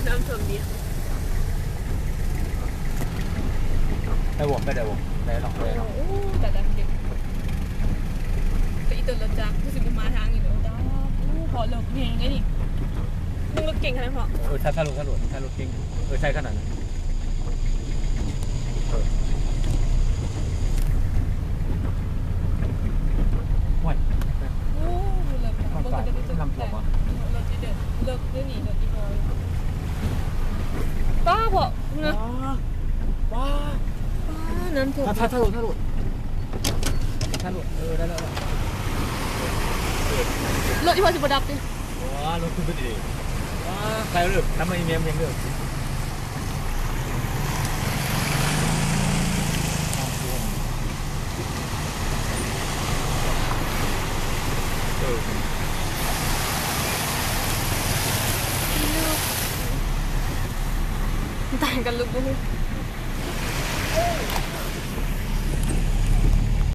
ນ້ຳຖ້ວມດີ ໄດ້ບໍ່? ໄດ້ບໍ່? ໄດ້ເນາະ ໄດ້ເນາະ. ໂອ້ ຕາຍແລ້ວ ເດັກ ແຕ່ອີ່ຕົນລົດຈັກຄືຊິບໍ່ມາທາງນີ້ເນາະ. ໂອ້ ພໍເລິກແຮງເດ້ນີ້ ເບິ່ງລົດເກັງຄັນນັ້ນພໍ. ເອີ ຖ້າ ຖ້າລົດ ຖ້າລົດ ຖ້າລົດເກັງ ເອີ ໃສ່ຄັນນັ້ນ. ເອີ ໂອ້ຍ ໂອ້ ເລິກ ມັນ ເບິ່ງ ກະ ນ້ຳຖ້ວມຫວາ? ເລິກເດີ ເລິກເດີນີ້ ເລິກອີ່ພໍ. ປ້າ ພໍ ພຸ້ນນະ ວ້າ ວ້າ ນ້ຳຖ້ວມ. ຖ້າ ຖ້າ ຖ້າລົດ ຖ້າລົດ ຖ້າລົດ ເອີ ໄດ້ແລ້ວ ລົດອີ່ພໍຊິບໍ່ດັບຕິ? ວ້າ ລົດຄືເປັນດີ ວ້າ ໄກເລີຍ ນ້ຳມັນແຮງເລີຍ. ນ້ຳຖ້ວມ ເອີ ຕາຍກັນລູກ ບໍ່ຮູ້.